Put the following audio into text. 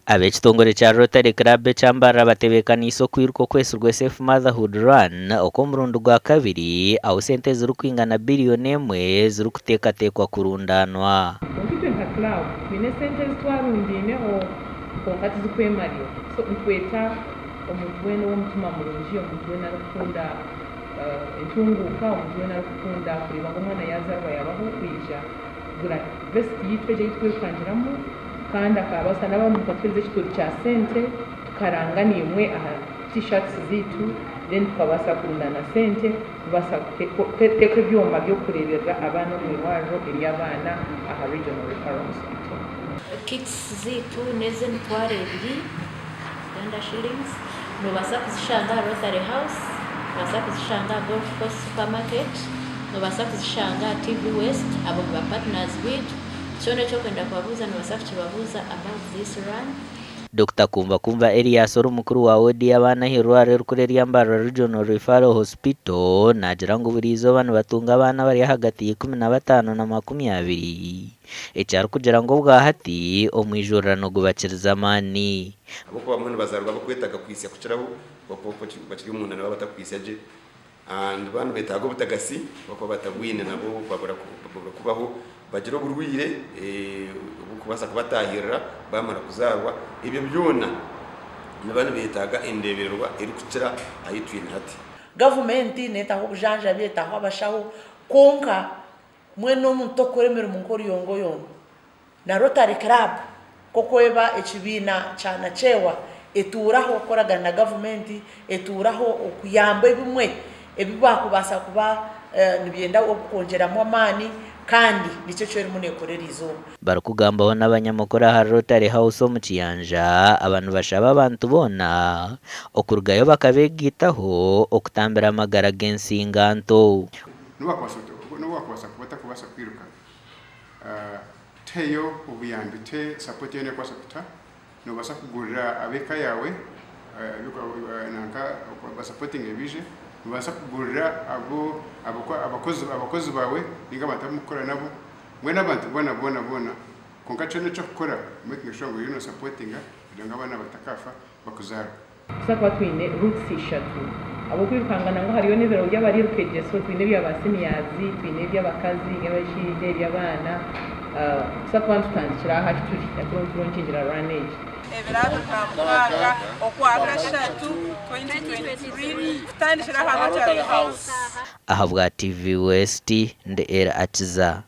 Ab'ekitongore kya Rotary Club ekya Mbarara batebeekaniise okwiruka okwetsirwe Safe Motherhood Run okw'omurundi gwa kabiri ahu sente ezirikwingana biriyoni emwe zirikuteekateekwa kurundaanwa. Kwonka itwe nka club twine esente ezi twarundiineho kwonka tizikwemarira so nitweta omuntu weena ow'omutima murungi, omuntu weena arikukunda entunguuka, omuntu weena arikukunda kureeba ngu omwana yaazaarwa yaabaho kwija kugura vesiti yaitu egi ei turikwirukangiramu kandi akabaasa n'abandi mukatuheereza ekituuri kya sente tukaranga naimwe aha T-shirts zaitu then tukabaasa kurundaana sente kubaasa kuteeka ebyoma by'okureeberera abaana omu irwariro ery'abaana aha Regional Referral Hospital. Kits zaitu n'ez'emitwaro ebiri Uganda shillings. Noobaasa kuzishanga aha Rotary House, noobaasa kuzishanga aha Golf Course Supermarket, noobaasa kuzishanga aha TV West, abo ni ba partners baitu. Kyona eki orikwenda kubabuuza noobaasa kukibabuuza about this run. Dokita Kumbakumba Erias ori mukuru wa woodi y'abaana ah'eirwariro erikuru erya Mbarara Regional Referral Hospital naagira ngu buri izooba nibatunga abaana abari ahagati ya 15 na 20, eki arikugira ngu obwahati omwijurirano gubakirize amaani. Ahabw'okuba abamwe nibazaarwa barikwetaaga kwitsya kukiraho ahabw'okuba bakiri omunda nibaba batakwitsya gye and baaba nibeetaaga obutagatsi ahabw'okuba batabwine nabo babura kubaho, bagira oburwaire oburikubaasa kubataahirira baamara kuzaarwa. Ebyo byona nibaba nibeetaaga endeebererwa erikukira ahu twine hati. Gavumenti neetaho obujanjabi, etaho abashaho kwonka mbwenu omuntu orikukora emirimo nk'oruyongoyongo Na Rotary Club nk'oku eba ekibiina kya nakyewa etuuraho kukoragana na gavumenti, etuuraho okuyamba ebimwe ebi baakubaasa kuba nibyenda okwongyeramu amaani kandi nikyo eki erimu neekora eriizooba. Barikugambaho n'abanyamakuru ahari Rotary House omu Kiyanja, aba nibashaba abantu boona okurugayo bakabeegaitaho okutambira amagara g'ensinganto. N'obu waakubaasa kuba otarikubaasa kwiruka, Tuheyo obuyambi, tuhe sapoti yoona erikubaasa kutuha. Noobaasa kugurira ab'eka yaawe nanka basapotinge baije. Noobaasa kugurira abu abakozi baawe ninga abantu abu murikukora nabo, mbwenu abantu boona boona boona. Kwonka kyona eki orikukora omekinge shuwa ngu oriyo noosapotinga kugira ngu abaana batakaafa bakuzaarwa. Tuza kuba twine routes ishatu ahabw'okwirukanga nangwa hariyo n'ebiro by'abariiruka egyeso, twine ebya ba seniors, twine eby'abakazi, eby'abashaija, eby'abaana. Tuza kuba nitutandikira aha ahu turi nituronkingira run egi. Ebiro 26 Okwakashatu 2023 kutandikira aha Rotary House. Ahabwa TV West, ndi Elly Akiza.